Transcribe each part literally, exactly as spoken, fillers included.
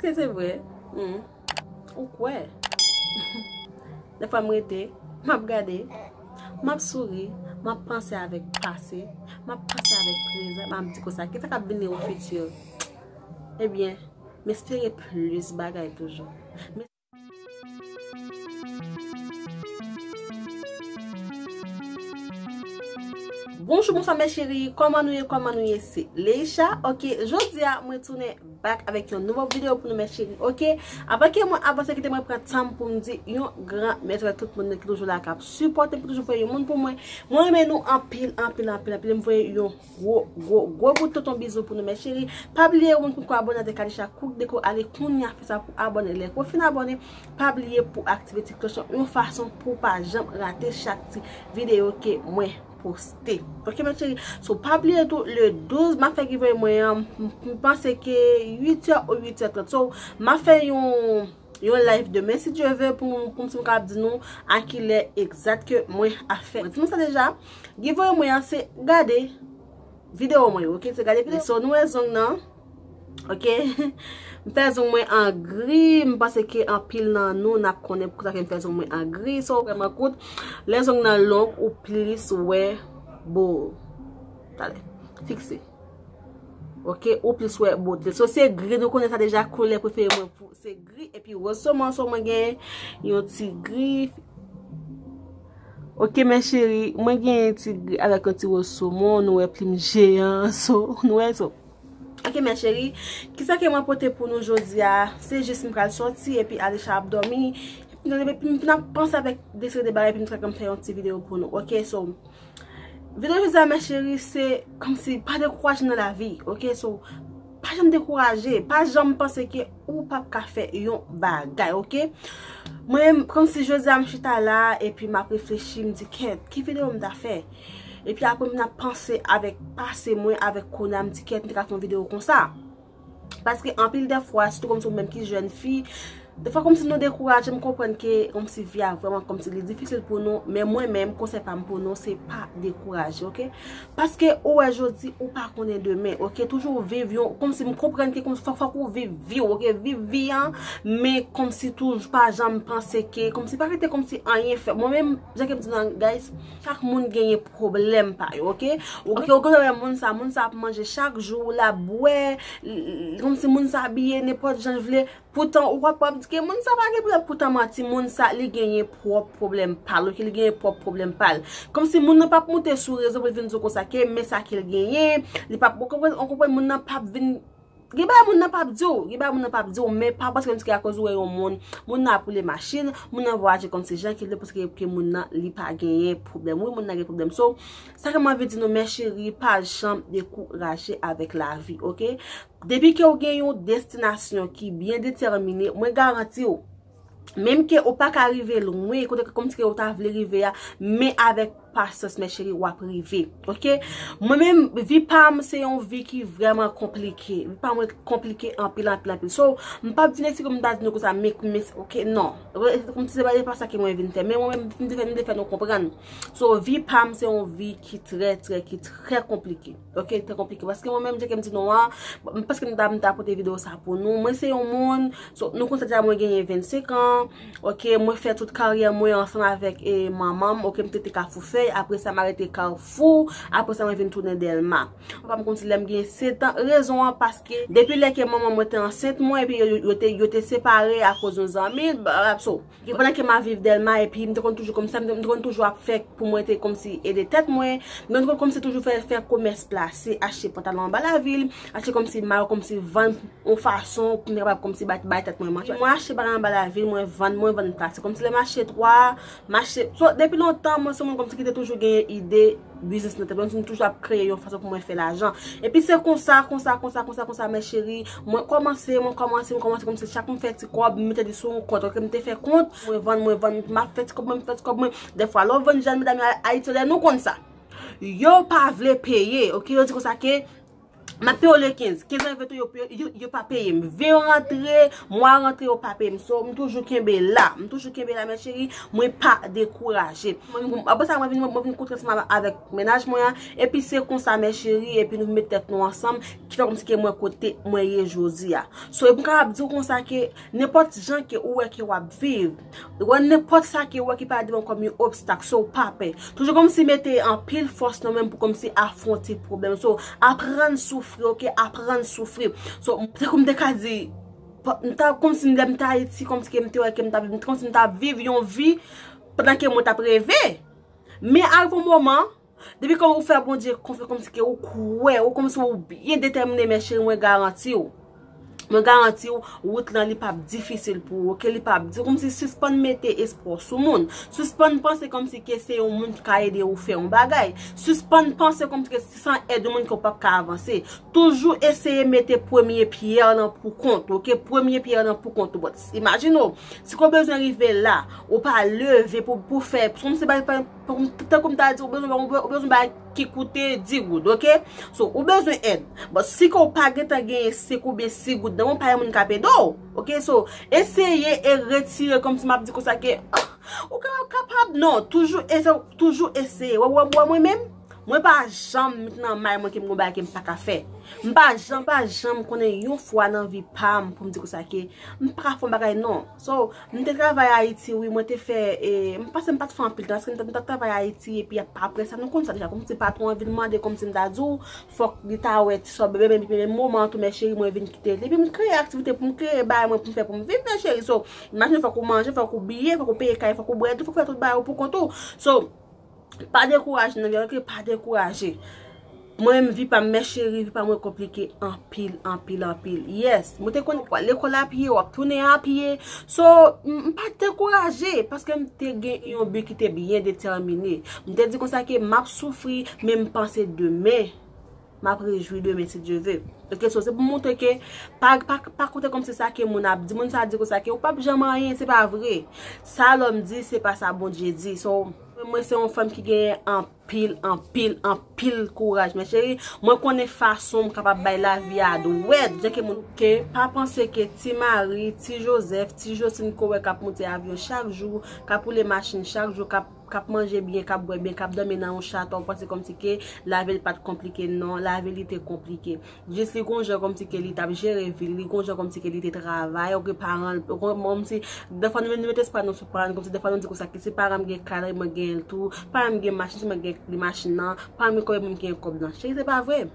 Èske se vre? Hmm. Ou kwè? Dèfwa m rete, m ap gade, m ap souri, m ap panse avèk pase, m ap panse avèk prezan, m ap di konsa, kisa k ap vini o fiti? Ebyen, m espere plis bagay toujou. Bonjou, bonswa mes chéris, kòman nou ye, kòman nou ye, se Leisha. Ok, jodi a mwen tounen back avèk yon nouvo videyo pou nou mes chéris. Ok, avan ke mwen avanse, kite mwen pran tan m pou m di yon gran mèsi avèk tout moun ki toujou la, k ap sipòte m, ki toujou voye yon moun pou mwen. Mwen renmen nou anpil, anpil, anpil, anpil. M voye yon gwo, gwo, gwo bout tonton bizou pou nou mes chéris. Pa bliye, ou menm ki poko abòne avèk Kadisha Cook Déco, ale kounye a, fè sa pou abòne. Lè ke w fin abòne, pa bliye pou aktive ti klòch lan yon fason pou w pa janm rate chak ti videyo ke mwen poste. Ok mes chéris? So, pa bliye tou, le douz, m ap fè giveaway mwen an, m, m panse ke uit è ou uit è trant. So, m ap fè yon, yon live demen, si Dye vle, pou, pou m, si m kapab di nou a kilè egzat ke mwen ap fè. Mwen di nou sa deja, giveaway mwen an se gade videyo mwen yo, ok? Se gade videyo. So, nou wè zong nan, ok? M fè zong mwen an gri, m panse ke anpil nan nou n ap konnen poukisa ke m fè zong mwen an gri. So, vrèman kout, lè zong nan long, ou plis wè bo. Talè, fikse. Ok, ou plis wè bote. So, se gri, nou konnen sa deja, koulè prefere mwen pou, se gri, epi woz somon, so mwen gen yon ti gri. Ok, mes chéris, mwen gen yon ti gri avèk yon ti woz somon, nou wè plim jeyan, so, nou wè, so. Ok, mes chéris, kisa ke mwen pote pou nou jodi a? Se jis m pral sòti, epi Alisha ap dòmi, epi m fin ap panse avèk de seri de bagay, epi m ta renmen fè yon ti videyo pou nou. Ok, so, videyo jodi a, mes chéris, se kòmsi pa dekouraje nan lavi, ok? So, pa janm dekouraje, pa janm panse ke ou p ap ka fè yon bagay, ok? Mwen menm, kòmsi jodi a m chita la, epi m ap reflechi, m di, kèt, ki videyo m ta fè? Epi apre m ap panse avèk pase mwen, avèk kounye a, m di, kèt, m te ka fè yon videyo konsa. Paske anpil de fwa, sitou kòmsi ou menm ki jèn fi, de fwa kòmsi nou dekouraje, m konprann ke kòmsi vi a vrèman kòmsi li difisil pou nou, men mwen menm, konsèy pa m pou nou, se pa dekouraje, ok? Paske ou wè jodi, ou pa konnen demen, ok? Toujou viv yon, kòmsi m konprann ke kòmsi fòk, fòk ou viv vi w, ok? Viv vi an, men kòmsi toujou pa janm panse ke, kòmsi pa rete kòmsi anyen fèt. Mwen menm, jan ke m di nou an, guys, chak moun genyen pwoblèm pa yo, ok? Ou, ok, ou konn wè moun sa, moun sa ap manje chak jou, l ap bwè, l, l, kòmsi moun sa abiye nenpòt jan l vle. Poutan, ou w ap, w ap di ke moun sa pa gen pwoblèm. Poutan manti, moun sa, li genyen pwòp pwoblèm pa l, ok? Li genyen pwòp pwoblèm pa l. Kòmsi moun nan p ap moute sou rezo pou l vin di w konsa ke men sa ke l genyen, li p ap, ou konprann, ou konprann, moun nan p ap vin Gen bagay moun nan p ap di w, gen bagay moun nan p ap di w, men pa paske m di ke akoz ou wè yon moun, moun nan ap woule machin, moun nan vwayaje kòmsi jan ke l vle, paske ke moun nan li pa genyen pwoblèm. Wi, moun nan gen pwoblèm. So, sa ke m anvi di nou, mes chéris, pa janm dekouraje avèk lavi, ok? Depi ke w gen yon destinasyon ki byen detèmine, mwen garanti w, menm ke ou pa ka rive lwen, kote ke kòmsi ke ou ta vle rive a, men avèk pasyans, mes chéris, w ap rive. Ok? Mwen menm, vi pa m se yon vi ki vrèman konplike. Vi pa mwen konplike anpil, anpil, anpil. So, m p ap vin eksplike m ta di nou konsa, men, men, ok, non. Kòmsi se pa, se pa sa ke mwen vin fè. Men mwen menm, m te fè, m te fè nou konprann. So, vi pa m se yon vi ki trè, trè, ki trè konplike. Ok, trè konplike. Paske mwen menm, jan ke m di nou an, paske m ta, m ta pote videyo sa pou nou. Mwen se yon moun, so, nou konn sa deja mwen genyen vennsenk an. Ok, mwen fè tout karyè mwen ansanm avèk, e, manman m. Ok, m te te Kafou Fèy. Apre sa, m arete Kafou. Apre sa, mwen vin tounen Dèlma. Papa m konn di lè m gen sèt an. Rezon an, paske depi lè ke manman mwen te ansent mwen, epi yo, yo, yo te, yo te separe akoz yon zanmi, ba, so, gen pandan ke m ap viv Dèlma, epi m te konn toujou kòmsi, m te, m te konn toujou ap fè pou mwen te kòmsi ede tèt mwen. M te konn kòmsi toujou fè, fè komès plase, achte pantalon anba lavil, achte kòmsi mayo, kòmsi vann yon fason pou m te kapab kòmsi bay, bay tèt mwen manje. Mwen achte bagay anba lavil, mwen vann, mwen vann plase. Kòmsi lè m achte twa, m achte. So, depi lontan, mwen se moun kòmsi ki te toujou genyen ide biznis nan tèt mwen, m toujou ap kreye yon fason pou mwen fè lajan. Epi se konsa, konsa, konsa, konsa, konsa, mes chéris, mwen kòmanse, mwen kòmanse, mwen kòmanse, kòmsi chak m fè ti kòb, m mete li sou yon kont, ok, m te fè kont, mwen vann, mwen vann, m ap fè ti kòb mwen, m fè ti kòb mwen. Dèfwa, lè w vann jèn medam yo Ayiti, lè nou konn sa. Yo pa vle peye, ok, yo di konsa ke M ap peye yo le kenz. Kenz an rive tou, yo, yo, yo, yo pa peye m. Ven yo rantre, mwa rantre, yo pa peye m. So, m toujou kenbe la. M toujou kenbe la, mes chéries. Mwen pa dekouraje. Mwen, mwen, apre sa, mwen vin, mwen vin kontre ansanm avèk mennaj mwen an. Epi se konsa, mes chéries, epi nou met tèt nou ansanm, ki fè kòmsi ke mwen kote mwen ye jodi a. So, epi m kapab di w konsa ke nenpòt jan ke ou wè ke w ap viv, wè nenpòt sa ke ou wè ki parèt devan w kòm yon obstak, so, pa pè. Toujou kòmsi mete anpil fòs nan men pou kòmsi afwonte pwoblèm. So, aprann soufri, oke? Aprann soufri. So, se kòm m te ka di, pa- m ta, kòmsi lè m te Ayiti, kòmsi ke m te wè ke m t ap, kòmsi m t ap viv yon vi pandan ke mwen t ap reve. Men arive yon moman, depi ke ou fè Bondye konfyans, kòmsi ke ou kwè, ou kòmsi ou byen detèmine, mes chéries, mwen garanti w. Mwen garanti w, wout lan li p ap difisil pou ou, oke? Li p ap di, kòmsi sispann mete espwa w sou moun. Sispann panse kòmsi ke se yon moun ki ka ede ou fè yon bagay. Sispann panse kòmsi ke se san èd yon moun ke w p ap ka avanse. Toujou eseye mete premye pyè w lan pou kont ou, oke? Premye pyè w lan pou kont ou. But, imajine w, si ke w bezwen rive la, ou pa leve pou, pou fè, kòmsi pa, pa, pa, tankou m ta di, ou bezwen, ou bezwen bay ki koute dis goud, oke? So, ou bezwen èd. But, si ke w pa gentan genyen senk oubyen sis goud nan men w, pa gen moun k ap ede w, oke? So, eseye e retire, kòmsi m ap di konsa ke, ah, ou ka kapab, non, toujou eseye, toujou eseye. Wè, wè, wè, mwen menm, mwen pa janm met nan may mwen ke m gon bagay ke m pa ka fè. M pa janm, pa janm konnen yon fwa nan vi pa m pou m di konsa ke m pa ka fè yon bagay, non. So, m te travay Ayiti, wi, mwen te fè, e, m panse m pa t fè anpil tan, paske m t, m t ap travay Ayiti, epi ap- apre sa, nou konn sa deja, kòmsi patwon an vin mande, kòmsi m ta di w, fòk li ta wè ti sò bebe, men, men moman an tou, mes chéries, mwen vin kite li, epi m kreye aktivite pou m kreye bagay mwen pou m fè pou m viv, mes chéries. So, imajine fòk ou manje, fòk ou biye, fòk ou peye kay, fòk ou bwè dlo, fòk ou fè tout bagay ou pou kont ou. So, pa dekouraje nan vi a, oke? Pa dekouraje. Mwen menm, vi pa m, mes chéries, vi pa mwen konplike anpil, anpil, anpil. Yes, mwen te konn w al lekòl a pye, w ap tounen a pye. So, m m pa t dekouraje, paske m te gen yon bi ki te byen detèmine. M te di konsa ke m ap soufri, men m panse demen, m ap rejwi demen, si Dye ve. Oke, so se pou montre ke pa, pa, pa koute kòmsi sa ke moun ap di. Moun sa di konsa ke ou p ap janm anyen, se pa vre. Sa lòm di, se pa sa Bondye di. So, mwen se yon fanm ki genyen anpil, anpil, anpil kouraj, mes chéries. Mwen konnen fason m kapab bay lavi a dwèt. Jan ke moun ke pa panse ke ti Mari, ti Jozèf, ti Josin ke w wè k ap monte avyon chak jou, k ap woule machin chak jou, k ap, k ap manje byen, k ap bwè byen, k ap dòmi nan yon chato, w panse kòmsi ke lavi l pa t konplike. Non, lavi li te konplike. Jis li gon jan kòmsi ke li t ap jere vi l, li gon jan kòmsi ke li te travay, oke, paran l, kòmsi, dèfwa nou, nou met espwa nou sou paran n, kòmsi dèfwa nou di konsa ke si paran m gen kay la, mwen genyen l tou, paran m gen machin, si mwen gen li machin nan, paran m gen kòb, mwen genyen kòb nan. Cheri, se pa vre.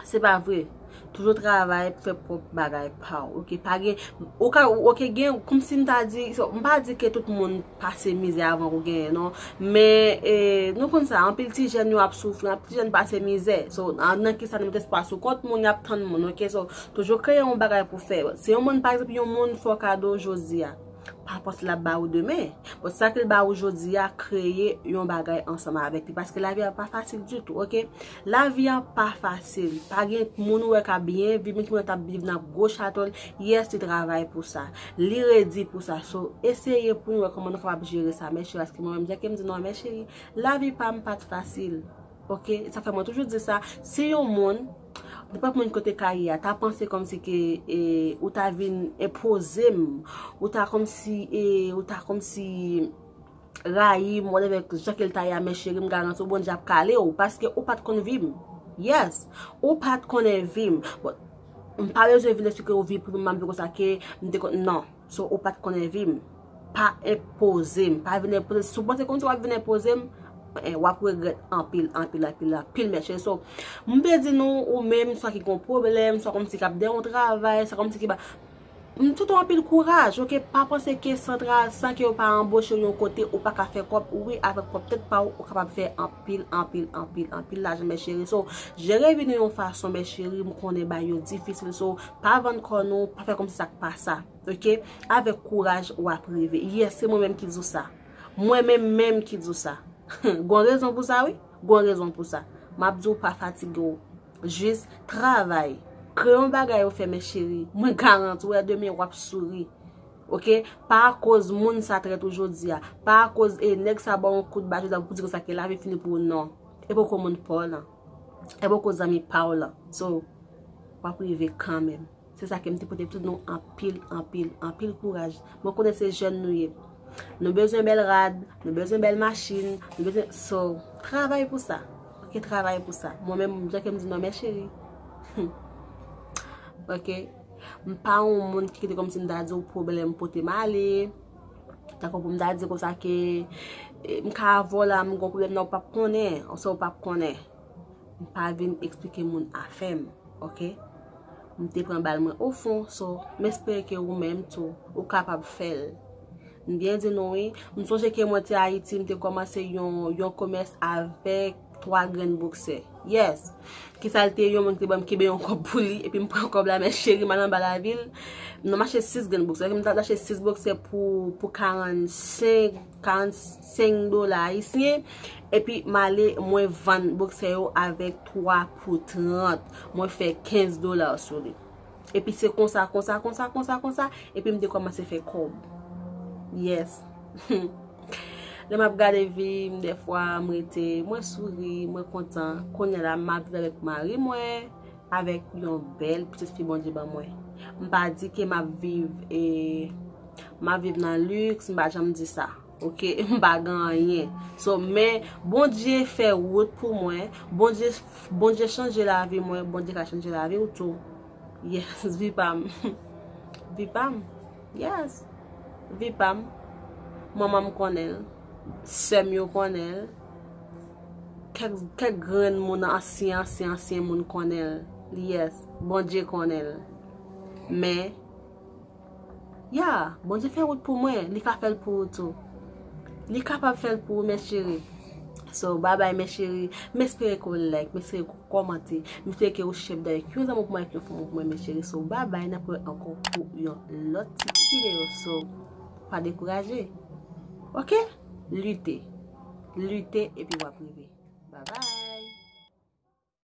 Se pa vre. Toujou travay pou fè pwòp bagay pa w, oke? Pa gen, ou ka, oke, gen, kòmsi m ta di, so, m pa di ke tout moun pase mizè avan ou genyen, non. Men, e, nou konn sa, anpil ti jèn yo ap soufri, anpil ti jèn pase mizè. So, an, nan kisa nou met espwa sou kont moun, y ap tann moun, oke? So, toujou kreye yon bagay pou fè. Si yon moun, pa egzanp, yon moun fè w kado jodi a, pa panse l ap ba ou demen. Bon, sa ke l ba ou jodi a, kreye yon bagay ansanm avèk li. Paske lavi a pa fasil ditou, oke? Lavi a pa fasil. Pa gen moun ou wè k ap byen viv, men ki moun t ap viv nan gwo chato l. Yes, li travay pou sa. Li redi pou sa. So, eseye pou nou wè kòman nou kapab jere sa, mes chéries. Paske mwen menm, jan ke m di nou an, mes chéries, lavi pa m pa t fasil. Oke? Sa fè mwen toujou di sa. Si yon moun, nenpòt moun kote ka ye a, ta panse kòmsi ke, e, ou ta vin enpoze m, ou ta kòmsi, e, ou ta kòmsi rayi m, whatever, jan ke l ta ye a, mes chéries, m garanti w, Bondye ap kale w, paske ou pa t konn vi m. Yes, ou pa t konnen vi m. Bon, m pa bezwen vin eksplike w vi pou m, m ap di konsa ke m te konn, non. So, ou pa t konnen vi m. Pa enpoze m, pa vin enpoze. Si w panse kòmsi w ap vin enpoze m, eh, w ap regrèt anpil, anpil, anpil, anpil, mes chéries. So, m vle di nou, ou menm, swa ki gon pwoblèm, swa kòmsi k ap dèyè yon travay, swa kòmsi ki ba, m swete w anpil kouraj, oke? Pa panse ke san tra-, san ke yo pa anboche w yon kote, ou pa ka fè kòb. Wi, avèk pwòp tèt pa w, ou kapab fè anpil, anpil, anpil, anpil lajan, mes chéries. So, jere vi nou yon fason, mes chéries, m konnen bagay yo difisil. So, pa vann kò nou, pa fè kòmsi sa k pa sa, oke? Avèk kouraj, w ap rive. Yes, se mwen menm ki di w sa. Mwen menm menm ki di w sa. Gon rezon pou sa, wi. Gon rezon pou sa. M ap di w pa fatige w. Jis travay. Kreye yon bagay ou fè, mes chéries. Mwen garanti w, demen w ap souri. Oke? Pa akoz moun sa trèt ou jodi a. Pa akoz, e, nèg sa ba w yon kout ba jodi a pou di konsa ke lavi fini pou ou, non. E poko moun pa w lan. E poko zanmi pa w lan. So, w ap rive kanmenm. Se sa ke m te pote pou tout nou, anpil, anpil, anpil kouraj. Mwen konnen se jèn nou ye. Nou bezwen bèl rad, nou bezwen bèl machin, nou bezwen, so, travay pou sa. Ok, travay pou sa. Mwen menm, jan ke m di non, mes chéries. Ok. M pa yon moun ki kite kòmsi m ta di w pwoblèm pote m ale. Tankou pou m ta di konsa ke, eh, m ka avè w la, m gon pwoblèm nan, ou p ap konnen, ou sa ou p ap konnen. M pa vin eksplike moun afè m, ok? M te pran bal mwen ofon, so, m espere ke ou menm tou, ou kapab fè l. M byen di nou wi, m sonje ke mwen te Ayiti, m te kòmanse yon, yon komès avèk twa grenn boksè. Yes. Kisa l te ye? Yon moun ki te ban m kenbe yon kòb pou li, epi m pran kòb la, mes chéries, m al anba lavil. M nan m achte sis grenn boksè. M t al achte sis boksè pou, pou karannsenk, karannsenk dola ayisyen. Epi m ale, mwen vann boksè yo avèk twa pou trant. Mwen fè kenz dola sou li. Epi se konsa, konsa, konsa, konsa, konsa. Epi m te kòmanse fè kòb. Yes. Lè m ap gade vi m, dèfwa m rete, mwen souri, mwen kontan. Kounye a la, m ap viv avèk mari mwen, avèk yon bèl pitit fi Bondye ban mwen. M pa di ke m ap viv, e, m ap viv nan liks, m pa janm di sa. Ok, m pa gen anyen. So, men, Bondye fè wout pou mwen, Bondye, Bondye chanje lavi mwen, Bondye ka chanje lavi w tou. Yes, vi pa m. Vi pa m. Yes. Vi pa m. Manman m konnen l. Sè m yo konnen l. Kèk, kèk grenn moun ansyen, ansyen, ansyen moun konnen l. Yes. Bondye konnen l. Men, ya, Bondye fè wout pou mwen. Li ka fè l pou ou tou. Li kapab fè l pou ou, mes chéries. So, bye bye, mes chéries. M espere ke w like, m espere ke w kòmante. M espere ke w share avèk yon zanmi pou mwen, avèk yon fanmi pou mwen, mes chéries. So, bye bye, n ap wè ankò pou yon lòt ti videyo. So, pa dekouraje. Ok? Lite. Lite epi w ap rive. Bye bye.